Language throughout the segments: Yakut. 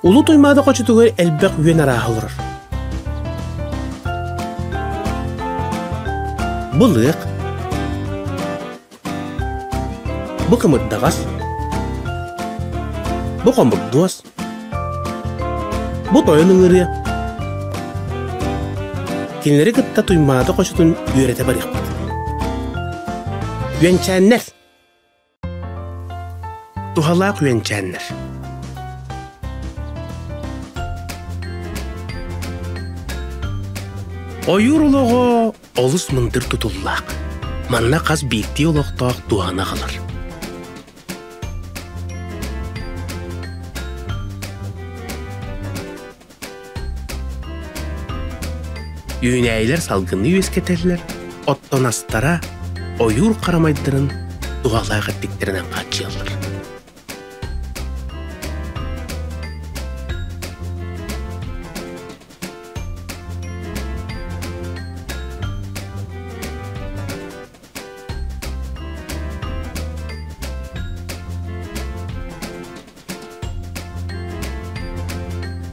Улуу Туймаада хочотугар элбэх үөн арааһа олорор. Бу лыах, бу кымырдаҕас, бу хомурдуос, бу тойон ыҥырыа. Кинилэри кытта Туймаада хочотун үөрэтэ барыахпыт. Үөнчээннэр Туһалаах үөнчээннэр Ойуур олоҕо олус мындыр тутуллаах. Манна хас биирдии олохтоох туһаны аҕалар. Үүнээйилэр салгыны үөскэтэллэр, оттон астара ойуур харамайдарын туһалаах эттиктэринэн хааччыйаллар.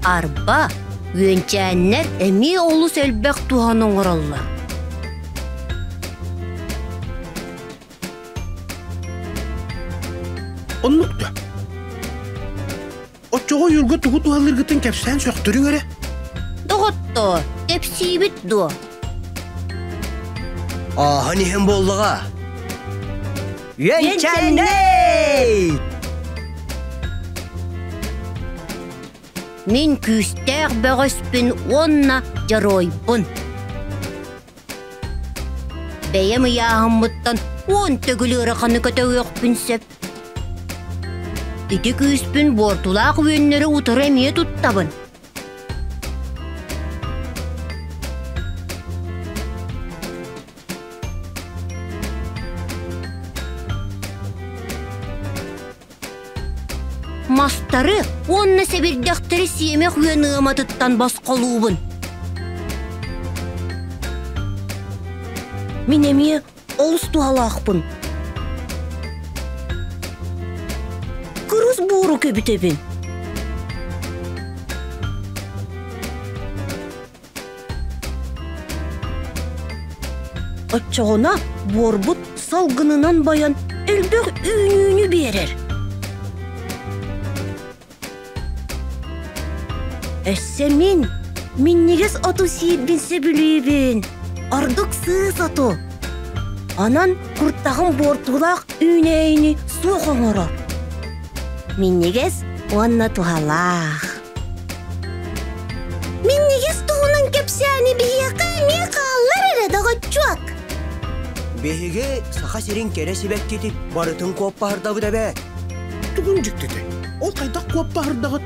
Арба, үөнчээннэр эмиэ олус элбэх туһаны оҥороллор. Оннук да. Оччоҕо ойуурга тугу туһалыыргытын кэпсээн сөхтөрүҥ эрэ. Доҕоттоор, кэпсиибит дуо? Ааһан иһэн буоллаҕа. Үөнчээннэй! Мин күүстээх бөҕөспүн уонна дьоруойбун. Бэйэм ыйааһыммыттан 10 төгүл ыараханы көтөҕүөхпүн сөп. Ити күүспүн буортулаах үөннэри утары эмиэ туттабын. Мастары уонна сэбирдэхтэри сиэмэх үөн ыаматыттан босхолуубун. Мин эмиэ олус туһалаахпын. Кырыс буору көбүтэбин. Оччоҕуна буорбут салгынынан байан элбэх үүнүүнү биэрэр. Өссө мин минньигэс оту сиирбин сөбүлүүбүн. Ордук сыыс оту. Онон куртаҕым буортулаах үүнээйини суох оҥорор. Минньигэс уонна туһалаах. Минньигэс туһунан кэпсээни биһиэхэ эмиэ хааллар эрэ, доҕоччуок. Биһиги Саха сирин кэрэ сибэккитин барытын куоппаһырдабыт эбээт. Тугун дьиктитэ? Ол хайдах куоппаһырдаҕыт?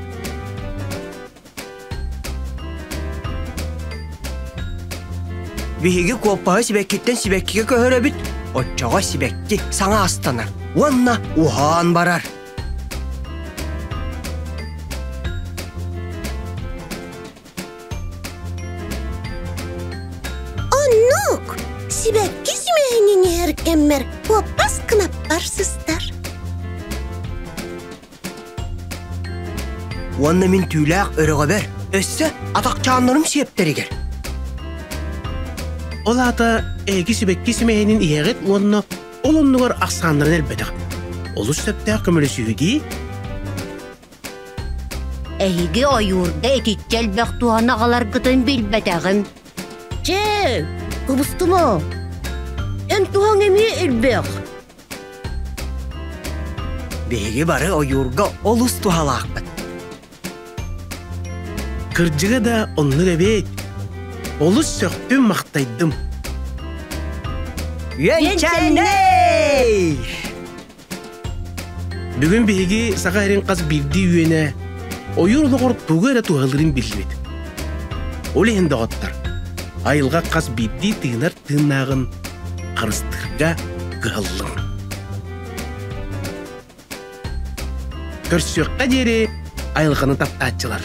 Биһиги куоппаһы сибэккиттэн сибэккигэ көһөрөбүт, оччоҕо сибэкки саҥа астанар уонна уһаан барар. Оннук! Сибэкки симэһинин иһэр кэммэр куоппас кынаппар сыстар. Уонна мин түүлээх өрөҕөбөр, өссө атахчааннарым сиэптэригэр. Ол аата эһиги сибэкки симэһинин иһэҕит уонна ол оннугар ахсааннарын элбэтэх. Олус сөптөөх көмөлөсүһүү дии. Эһиги ойуурга итиччэ элбэх туһаны аҕаларгытын билбэтэҕим. Чэ, кыбыстыма. Эн туһаҥ эмиэ элбэх. Биһиги бары ойуурга олус туһалаахпыт. Кырдьыга да оннук эбээт. Олус сөхтүм-махтайдым. Үөнчэннэй! Бүгүн биһиги Саха сирин хас биирдии үөнэ ойуур олоҕор тугу эрэ туһалыырын биллибит. Ол иһин доҕоттор, айылҕа хас биирдии тыынар тыыннааҕын харыстыырга кыһаллыҥ. Көрсүөххэ диэри айылҕаны таптааччылар.